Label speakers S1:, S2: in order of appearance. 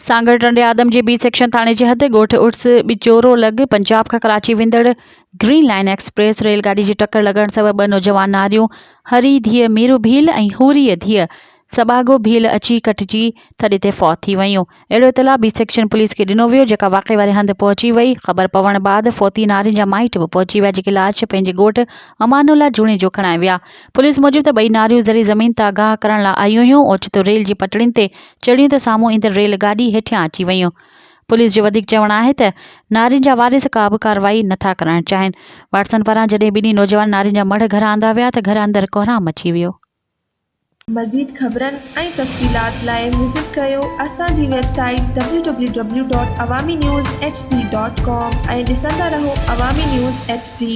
S1: سانگهڙ ٽنڊي آدم جي B section ٿاڻي جي حد ڳوٺ عرس ٻچورو لڳ پنجاب کان ڪراچي ويندڙ گرين لائين ايڪسپريس ريل گاڏي جي ٽڪر لڳڻ سبب ٻه نوجوان ناريون هري ڌيء ميرو ڀيل ۽ حوريء ڌيء سٻاڳو ڀيل اچي ڪٽجي ٿڏي تي فوت ٿي ويون. اهڙو اطلاع بي سيڪشن پوليس کي ڏنو ويو جيڪا واقعي واري هنڌ پهچي وئي. خبر پوڻ بعد فوتي نارين جا مائٽ به پهچي ويا جيڪي لاش پنهنجي ڳوٺ امان الله جوڻيجو کڻائي ويا. پوليس موجب ته ٻئي ناريون زرعي زمين تان گاهه ڪرڻ لاء آيون هيون اوچتو ريل جي پٽڙين تي چڙهيون ته سامهون ايندڙ ريل گاڏي هيٺيان اچي ويون. پوليس جو وڌيڪ چوڻ آهي ته نارين جا وارث ڪا به ڪارروائي نٿا ڪرائڻ چاهين. وارثن پاران جڏهن ٻنهي نوجوان نارين جا مڙهه گهر آندا ويا ته گهر اندر ڪهرام مچي ويو.
S2: مزيد خبرن ۽ تفصيلات لاء وزٽ ڪريو اسان جي website W W W dot Awami news H D dot com ۽ ڏسندا رهو عوامي نيوز ايڇ ڊي.